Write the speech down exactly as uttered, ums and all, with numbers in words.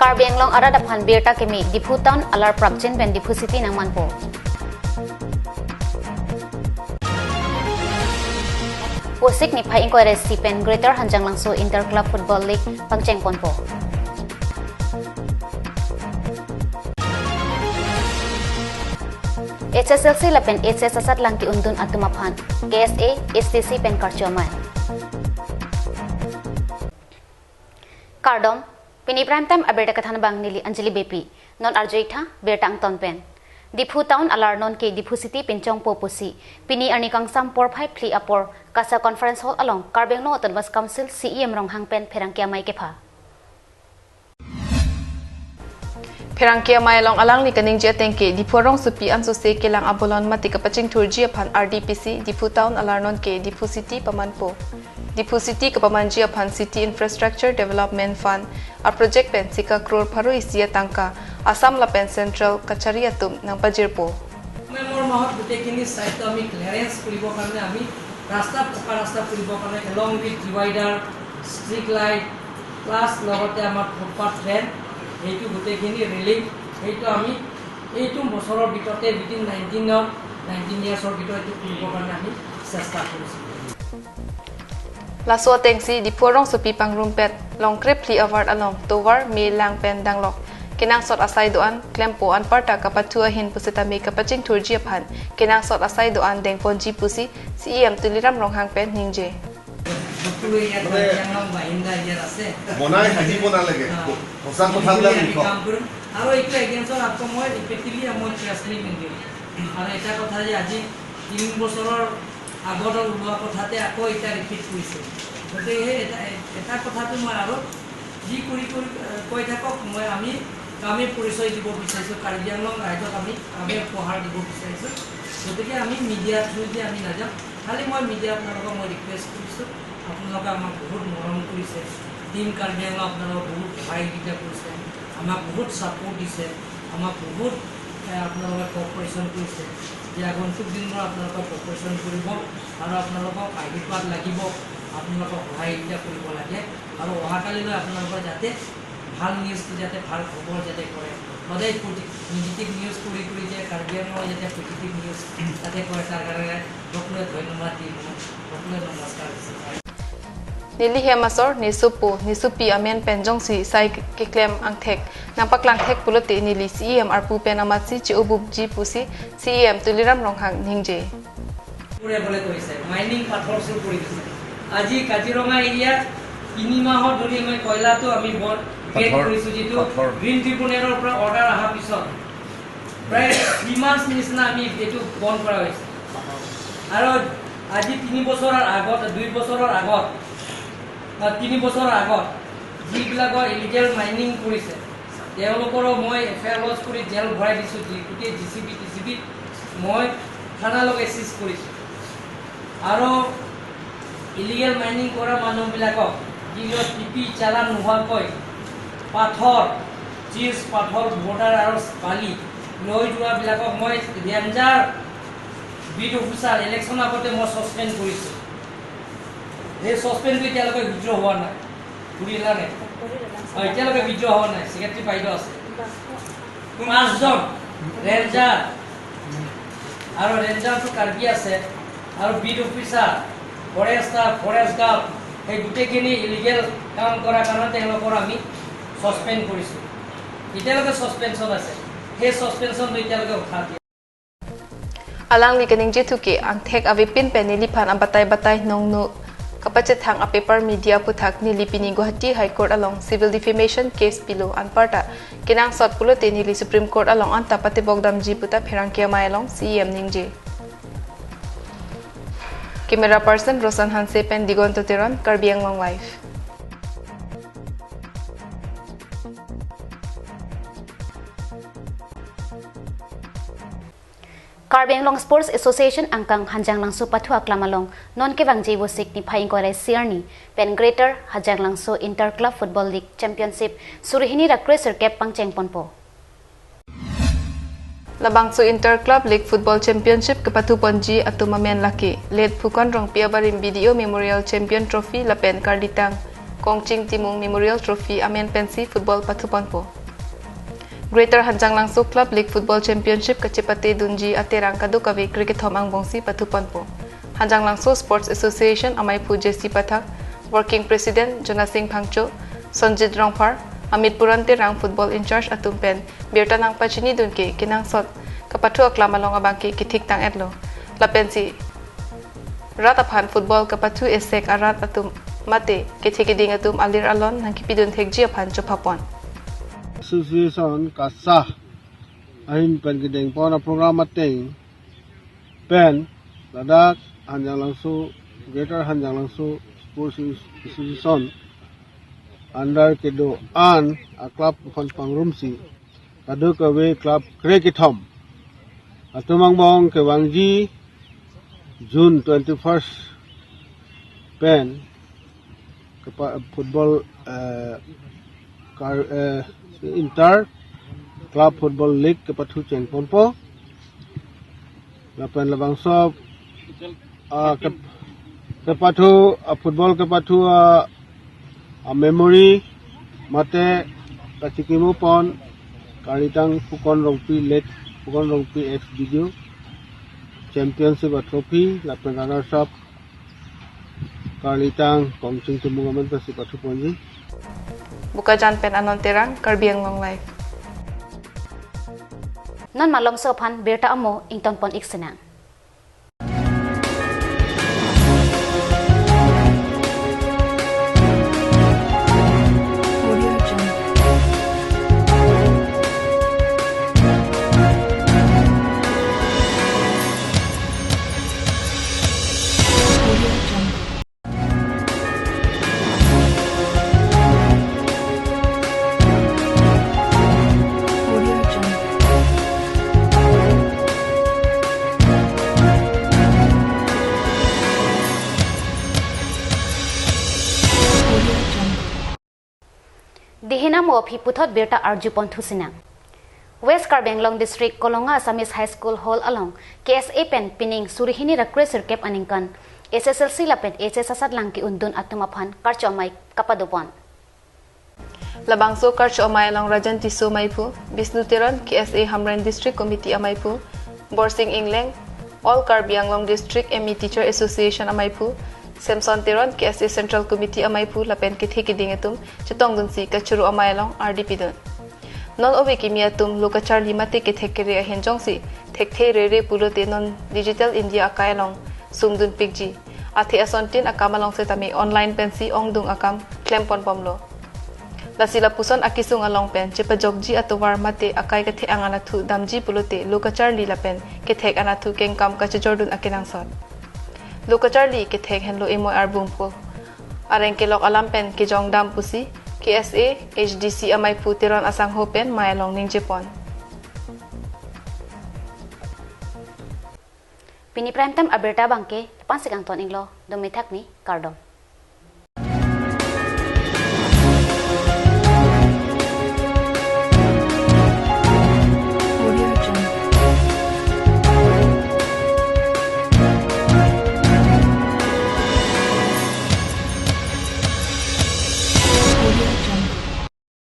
Karbi Anglong arat aphan birta keme, Diphu Town alar prapjin pen Diphu City nangmanpo. Vosik niphai ingkoi ra isi pen Greater Hanjanglangso Inter Club Football League pangchengponpo. H S L C lapen H S asatlang ke-undun atum aphan K S A, H D C pen karcho amei. Kardom, pini Prime Time abirta kethan abang neli Anjali Beypi. Non arju-ik tha birta angton pen. Diphu Town alar non ke Diphu City pinchongpo pusi pini arni kangsam porphai phli apor KASA Conference Hall along Karbi Anglong Autonomous Council C E M Ronghang pen pherangke amei kepha. Pherangke amei along alangli kaningje ateng ke Diphu rongsopi ansose kelang abolon mate kapachingthurji aphan R D P C Diphu Town alar non ke Diphu City pamanpo. Diphu City kapamanji aphan City Infrastructure Development Fund a project pen sika crore pharo isi atangka Assam lapen Central kachari atum nangpajirpo. November মাহত গোটেইখিনি চাইটটো আমি ক্লিয়াৰেন্স কৰিবৰ কাৰণে আমি ৰাস্তা, পকা ৰাস্তা কৰিবৰ কাৰণে along with divider, street light, plus লগতে আমাৰ ফুটপাথ ড্ৰেইন, সেইটো গোটেইখিনি ৰেলিং, সেইটো আমি এইটো বছৰৰ ভিতৰতে, উইদিন নাইনটিন অফ নাইনটিন ইয়াৰ্ছৰ ভিতৰত এইটো কৰিবৰ কাৰণে আমি চেষ্টা কৰিছোঁ। Laso atengsi Diphu rongsopi pangrumpet Longkre phli award along tovar me lang pen danglok kenangsot asai do-an klempo anparta kapathu ahin pusitame kapachingthurji aphan kenangsot asai do-an dengponji pusi C E M Tuliram Ronghang pen ningje. সকলোৱে ইয়াত মানে কাৰ্বি আংলং বাসিন্দা ইয়াত আছে। বনাই হাঁহিব নালাগে। অ। সঁচা কথাবিলাক আমি লিখক। কাম কৰিম। আৰু এইটো এগেইনষ্টত আকৌ মই ইফেক্টিভলি মই প্ৰেছ ৰিলিজ দিম। আৰু এটা কথা যে আজি তিনি বছৰৰ আগত ওলোৱা কথাতে আকৌ এতিয়া ৰিপিট কৰিছে। গতিকে সেই এটা, এটা কথাটো মই আৰু যি কৰি কৰি, এ, কৈ থাকক, মই, আমি কামে পৰিচয় দিব বিচাৰিছোঁ, কাৰ্বি আংলং ৰাইজক আমি কামে উপহাৰ দিব বিচাৰিছোঁ। গতিকে আমি মিডিয়া থ্ৰুদি আমি নাযাওঁ। খালি মই মিডিয়া আপোনালোকক মই ৰিকুৱেষ্ট কৰিছোঁ, আপোনালোকে আমাক বহুত মৰম কৰিছে, টিম কাৰ্বি আংলং আপোনালোকক বহুত সহায় সুবিধা কৰিছে, আমাক বহুত ছাপোৰ্ট দিছে, আমাক বহুত, এ, আপোনালোকে কঅপাৰেশ্যন কৰিছে। যে আগন্তুক দিনবোৰ আপোনালোকক কঅপাৰেশ্যন কৰিব আৰু আপোনালোকক আশীৰ্বাদ লাগিব, আপোনালোকক সহায় সুবিধা কৰিব লাগে। আৰু অহাকালিলৈ আপোনালোকৰ যাতে ভাল নিউজটো যাতে, ভাল খবৰ যাতে কৰে, সদায় নিগেটিভ নিউজ কৰি কৰি যে কাৰ্বি আংলঙৰ যাতে পজিটিভ নিউজ যাতে কৰে, তাৰ কাৰণে সকলোৱে ধন্যবাদ দি মই সকলোৱে নমস্কাৰ দিছোঁ। Neli hem asor, ne sopo, ne sopi amen pen jongsi sai keklem angthek nangpaklangthek pulote neli C E M arpu pen amatsi che-obubji pusi C E M Tuliram Ronghang ningje. চুৰে বোলে কৈছে, মাইনিং পাথৰ চুৰ কৰি দিছে। আজি কাজিৰঙা এৰিয়াত তিনি মাহৰ ধৰি আমি কয়লাটো আমি বন্ধ, বেন পাথৰ, কৰিছোঁ, যিটো পাথৰ। গ্ৰীণ ট্ৰিবিউনেলৰ পৰা অৰ্ডাৰ অহাৰ পিছত প্ৰায় থ্ৰী মান্থছ নিচিনা আমি এইটো বন্ধ কৰা হৈছে। আৰু আজি তিনি বছৰৰ আগত, দুই বছৰৰ আগত, বা তিনি বছৰৰ আগত যিবিলাকৰ ইলিগেল মাইনিং কৰিছে, তেওঁলোকৰো মই এফ আই আৰ লজ কৰি জেল ভৰাই দিছোঁ, গোটেই জি C B T C B মই থানালৈকে চিজ কৰিছোঁ। আৰু ইলিগেল মাইনিং কৰা মানুহবিলাকক যিবিলাক টি পি চালান নোহোৱাকৈ পাথৰ, চিজ, পাথৰ, বৰ্ডাৰ আৰু বালি লৈ যোৱাবিলাকক মই ৰেঞ্জাৰ, বিট অফিচাৰ, ইলেকশ্যন আগতে মই ছাছপেণ্ড কৰিছোঁ। সেই ছাছপেণ্ডটো এতিয়ালৈকে উইথড্ৰ হোৱা নাই। ঘূৰিলা নাই? অ, এতিয়ালৈকে উইথড্ৰ হোৱা নাই। ছেক্ৰেটাৰী বাইদেউ আছে। পাঁচজন ৰেঞ্জাৰ আৰু ৰেঞ্জাৰটো কাৰ্বি আছে আৰু bit officer, Forester, forest guard, সেই গোটেইখিনি ইলিগেল কাম কৰাৰ কাৰণে তেওঁলোকৰ আমি ছাছপেণ্ড কৰিছোঁ। এতিয়ালৈকে ছাছপেনশ্যন আছে। সেই ছাছপেনশ্যনটো এতিয়ালৈকে উঠা দিয়া Alangli kaningje thu ke angthek avepin pen neliphan abatai batai nongno kapachethang a-paper media aphuthak neli pini Guwahati High Court along civil defamation case pilo anparta kenangsot pulote neli Supreme Court along anta patebok damji puta pherangke amei along C E M ningje. Camera person Roshan Hanse pen Digonto Teron, Karbi Anglong Live. Karbi Anglong Sports Association angkang Hanjanglangso pathu aklam along non kevangji Vosik niphai ingkoi ra isi arni pen Greater Hanjanglangso Inter Club Football League Championship suri hini ra kre sirkep pangcheng ponpo. Labangso Inter Club League Football Championship kepathu ponji atum amen lake late Phukon Rongpi abarim B D O Memorial Champion Trophy lapen karditang Kongching Timung Memorial Trophy amen pensi football pathuponpo. Greater Hanjanglangso Club League Football Championship kachepatedunji aterang kadokave krekethom angbongsi pathuponpo. Hanjanglangso Sports Association amaiphu J C Pathak, Working President Jonasing Phangcho, Sonjit Rongphar, Amit Puran Terang, Football In-charge atum pen birta nangpachinidun ke kenangsot kapathu aklam along abangke kethik tang-etlo. Lapensi rat aphan football kapathu esek arat atum mate kethe keding atum alir alon nangkipidun thekji aphan chophapon. Association KASA ahin pen kedengpon a-program ateng pen ladak Hanjanglangso, Greater Hanjanglangso Sports Association under kedo-an a-club aphan pangrumsi kadokave club krekethom atum angbong kevangji June twenty-first pen kepa-, football, eh, kar-, eh, inter club football league kepathu chengponpo. Lapen labangso, ah, kep-, kepathu, ah, football kepathu, ah, ah, memory mate kachikimupon Karlitang Pukon Rongpi, late Pukon Rongpi, ex B D O, championship a-trophy lapen runners up Karlitang Kongching Timung amen pensi pathuponji. Bokajan pen Anon Terang, Karbi Anglong Live. Non malomso aphan birta amo ingtonpon-ik sinang. Dehin amo aphi puthot birta arjupon thusinang. West Karbi Anglong District Kolonga Assamese High School Hall along K S A pen pining suri hini ra kre sirkep aningkan S S L C lapen H S asatlang ke-undun atum aphan karcho amei kapadopon. Labangso karcho amei along Rajan Tisso amaiphu, Bishnu Teron, K S A Hamren District Committee amaiphu, Borsing Engleng, All Karbi Anglong District M E Teacher Association amaiphu, Samson Teron, K S A Central Committee amaiphu lapen kethe keding atum chetongdunsi kachoro amei along ardi pidun. Non ove kimi atum lo kacharli mate kethek kere ahin jongsi thekthe rere pulote non Digital India akai along sumdunpikji. Athe asontin akam along setame online pensi ongdung akam klemponbomlo. Lasi lapuson akesung along pen chepajokji atovar mate akai kethe-ang anatthu damji pulote lo kacharli lapen kethek anatthu kengkam kachejordun akenangsot. Lo kacharli kethek henlo emoi arbung pu areng kelok alam pen kejongdam pusi K S A H D C amaiphu Teron asangho pen mei along ningjepon. Pini Prime Time abirta abangke la-an si kangton-iklo, dome thakmi, kardom.